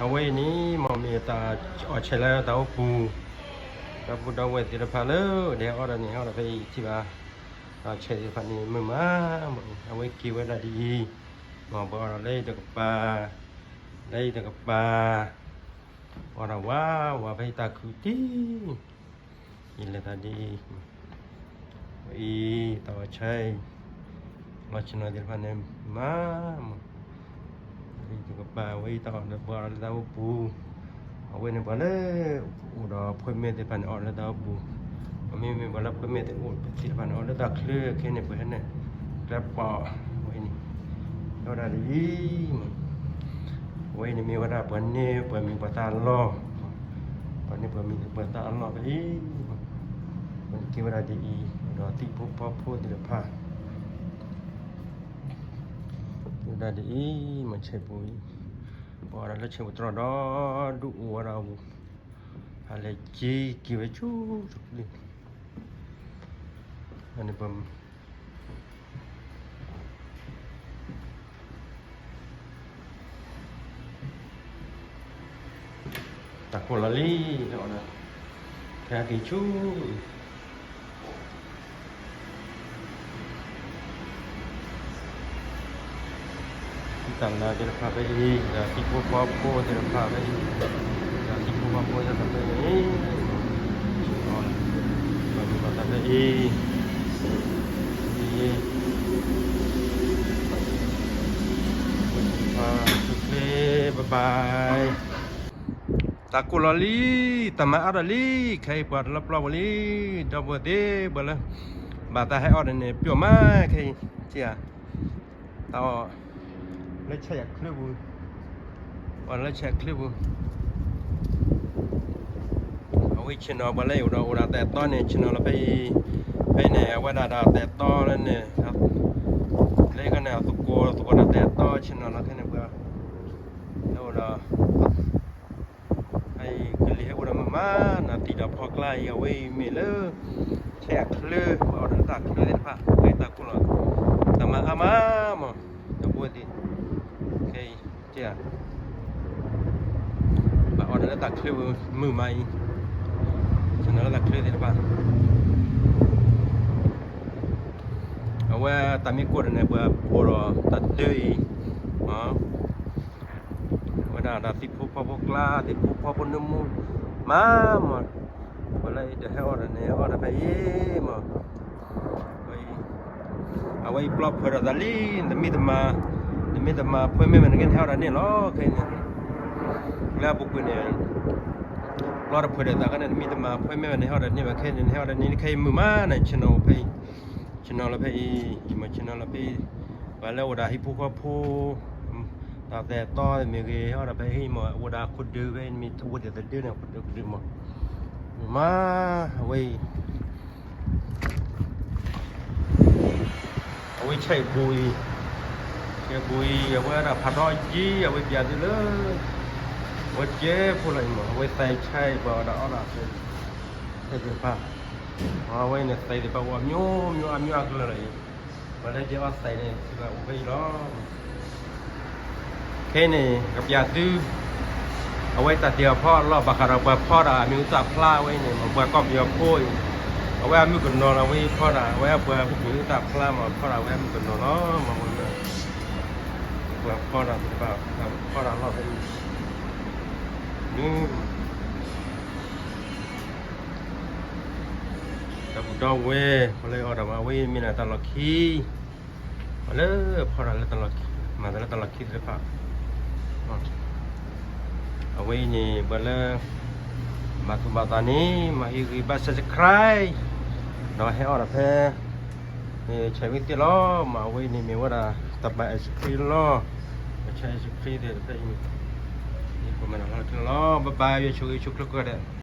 အဝဲအံၤန့ၣ် မ့ၢ်မ့ၢ်တၢ်အီၣ်ဆဲးလၢတၢ်အိၣ်ပူၤ, ဒီပုၢ်ဒီဝဲၢ်သ့ၣ်တဖၣ်လၢ ဒဲအီၣ်ဒီးန့ၣ် အီၣ်ဒီးဖဲအံၤထံၣ်ဘၣ်, တၢ်ဆဲးသ့ၣ်တဖၣ်န့ၣ် မုာ်မး, အဝဲက့ၤဝဲဒၣ်ဒ်အံၤ, မ့ၢ်ပှၤအီၣ်ဒီးလၢအံၤတကပၤ, လၢအံၤတကပၤ, အီၣ်ဒီးဝးဝးဖဲအံၤတၢ်ခုၣ်တံၢ် ယလဲၤသးဒ်အံၤ, အံၤ တၢ်အီၣ်ဆဲးအံၤ, လီၤဆ့ၣ်နီၤသ့ၣ်တဖၣ်န့ၣ်မး, အံၤတကပၤ အဝဲအံၤတၢ်အီၣ်ဒီးပှၤအီၣ်လၢတၢ်အိၣ်ပူၤ, အဝဲန့ၣ်ပှၤလၢ အိၣ်ဒီး appointment သ့ၣ်တဖၣ်န့ၣ် အီၣ်လၢတၢ်အိၣ်ပူၤ, မ့မ့ၢ်ပှၤလၢ appointment သ့ၣ်တဖၣ်န့ၣ် အီၣ်လၢတၢ်ချၢခဲန့ၣ် ပှၤဟဲန့ၣ် ကျဲပီး အဝဲအံၤန့ၣ် အီၣ်ဒၣ်ဒ်အံၤ အဝဲအံၤန့ၣ်မ့ၢ်ဝဲဒၣ်ပှၤန့ၢ်ပှၤမံၤပှၤသၣ်အလီၢ်, ပှၤန့ၢ်ပှၤမံၤပှၤသၣ်အလီၢ်ဖဲအံၤ, ပှၤန့ၢ်က့ၤဝဲဒၣ်ဒ်အံၤ, ဒီးသံၣ်ဖိဖီဖိသ့ၣ်တဖၣ် က့ၤဝဲဒၣ်ဒ်အံၤ, မ့ၢ်ဆဲးပူၤအံၤ, ပှၤအီၣ်ဒၣ်လၢဆဲးပူၤတြီဒီး ဒူၣ်အိၣ်ဝဲဒၣ်အပူၤ, ဟးလဲၤက့ၤက့ၤဝဲဆူ န့ၣ်ပ တၢ်ကိၢ်လီၤလံ, ခဲက့ၤဆူ တၢ်လၢသ့ၣ်တဖၣ်ဖဲအံၤ, ဒီးသံၣ်ဖိဖီဖိသ့ၣ်တဖၣ်ဖဲအံၤ, ဒီးသံၣ်ဖိဖီဖိသ့ၣ်တဖၣ်ဖဲအံၤ, ဘၣ်မုာ်ဘၣ်သးဖဲအံၤ, အံၤ, ဝဲသ့ၣ်တဖၣ် ဘၣ်ဘၣ်, တၢ်ကိၢ်လီၤလံ, တၢ်မၤအါထီၣ်လံ, ခဲအံၤပှၤတလၢပျီဝဲလံ, ဒီပုၢ်ဝဲၢ်သ့ၣ် ပှၤလၢ ဘၣ်တၢ်ဟဲအီၣ်ဒီးန့ၣ် ပျီမးခဲအံၤ, တၢ်အီၣ် လၢဆဲးအချၢပူၤ, ပှၤလၢဆဲးအချၢပူၤ, အဝဲဆ့ၣ်နီၤပှၤလၢအိၣ်ဒီးအိၣ်ဒၣ်တၢ်အဲၣ်တီန့ၣ် ဆ့ၣ်နီၤလီၤဖဲအံၤ, ဖဲအံၤန့ၣ် အဝဲဒၣ်ဒီးတၢ်အဲၣ်တီလၢန့ၣ်, လၢခီန့ၣ် အသကိးသကိးဒီးတၢ်အဲၣ်တီဆ့ၣ်နီၤလီၤခဲန့ၣ်ပှၤ, လၢအိၣ်ဒီး အံၤကလံၤဟဲအိၣ်ဒီးမုာ်မး, နသံၣ်ဒီးဖီကျါအံၤ အဝဲအံၤမ့ၢ်လၢ ဆဲးအချၢ, ပှၤအီၣ်ဒီးတၢ်ချၢသ့ၣ်တဖၣ် ဖဲတၢ်ကိၢ်လီၤ, တၢ်မၤအါမးမး, ဒီပုၢ်ဝဲၢ်သ့ၣ်, ခဲအံၤ, ဘၣ်အီၣ်ဒီးလၢတၢ်ချၢမုာ်မးအံၤ, ဆ့ၣ်နီၤလၢတၢ်ချၢသ့ၣ်တဖၣ်, အဝဲတၢ်မ့ၢ်ကိၢ်ဒီးန့ၣ် ပှၤကိၢ်ဒီးတၢ်ဒၢအံၤ, အဝဲဒၣ်ဒီးသံၣ်ဖိဖီဖိကျါ သံၣ်ဖိဖီဖိနၢမူ မးမး, ပှၤလၢအံၤတဟဲအီၣ်ဒီးန့ၣ် အီၣ်ဒီးဖဲအံၤမး, အဝဲအံၤပျီဖုးဒီးသးလံ, နမ့ၢ်တမၤ, နမ့ၢ်တမၤ appointment မ့ၢ်န့ၣ် နကဟဲအီၣ်ဒီးန့ၣ်လီၤ, ခဲအံၤန့ၣ်, လၢအပူၤကွံာ်န့ၣ် ပျီတဖုးဒီးသးခါန့ၣ် နမ့ၢ်တမၤ appointment မ့ၢ်န့ၣ် ဟဲအီၣ်ဒီးန့ၣ်ဘၣ်ခဲအံၤန့ၣ် နဟဲအီၣ်ဒီးန့ၣ် ခဲအံၤမုာ်မးန့ၣ် ဆ့ၣ်နီၤဖဲအံၤ, ဆ့ၣ်နီၤလီၤဖဲအံၤ, ယမၤဆ့ၣ်နီၤလီၤဖဲအံၤ, ပှၤလၢအိၣ်ဒီးဟံၣ်ဖိဃီဖိ တၢ်အဲၣ်တီမ့ၢ်ဂ့ၤ ဟဲအီၣ်ဒီးဖဲအံၤမး အိၣ်ဒီးအခိၣ်ဒုးဖဲအံၤ မ့ၢ်အိၣ်ဒံးသဒၢန့ၣ် အခိၣ်ဒုးကဒုးမး, မး, အဝဲအံၤ အဝဲဆဲးပူၤအံၤ, ဆဲးပူၤအံၤ အဝဲဒၣ်ဖးထီကံ အဝဲပျးသုလၢ အဝဲကဲဖိလီၤအံၤမး အဝဲသဲဆဲးပှၤဝဲဒၣ်အီၣ်ဒၣ်သဲ သဲသ့ၣ်တဖၣ်, အဝဲန့ၣ်သဲသ့ၣ်တဖၣ်အိၣ်အမျိုးမျိုး အမျိုးအကလၢာ်လီၤအံၤ, ပှၤလၢကဲအီၣ်သဲန့ၣ် စံးဘၣ်အိၣ်ဖဲအံၤလီၤ. ခဲအံၤန့ၣ် ကပျးသု အဝဲတၢ်တ့အီၣ်ဖီအလီၢ် ဘၣ်ဃးဒီးပှၤဖီဒၣ်အမံၤဟူသၣ်ဖျါဝဲအံၤန့ၣ် မ့ၢ်ပှၤကီၢ်ပယီၤဖိအံၤ, အဝဲအမုၣ်ကနီၤလီၤ အဝဲအံၤဖီဒၣ် အဝဲပှၤမံၤဟူသၣ်ဖျါမး ဖီဒၣ်အဝဲအမုၣ်ကနီၤလီၤ မ့ၢ်ဝဲ ပှၤဖီဒၣ်သ့ၣ်တဖၣ် ဖီဒၣ်လီၢ်ဖဲအံၤ နု ဒီပုၢ်ဒီဝဲၢ် ပှၤလၢအီၣ်ဒၣ်မး အဝဲအံၤမ့ၢ်ဒၣ်တၢ်လီၢ်ခံ, ပှၤလၢဖီဒၣ်လၢတၢ်လီၢ်ခံ မၤတၢ်လၢတၢ်လီၢ်ခံသ့ၣ်တဖၣ်, အဝဲအံၤန့ၣ် ပှၤလၢ ဘၣ်သူၣ်ဘၣ်သးန့ၣ် မၤဟ့ၣ်ဂံၢ်ဘါ subscribe ဒီးဟဲအီၣ်ဒၣ်ဖဲ ဆဲးဝံသ့ၣ်လီၤ. မ့ၢ်အဝဲအံၤန့ၣ်မ့ၢ်ဝဲဒၣ် တၢ်ဘၣ် ice cream လီၤ. ပဆဲး ice cream သ့ၣ်တဖၣ်အံၤန့ၣ် ယကမၤနၢၤလီၤလၢခံလီၤ. Bye bye ယွၤဆိၣ်ဂ့ၤဆိၣ်ကျၢၤကိးဂၤဒဲး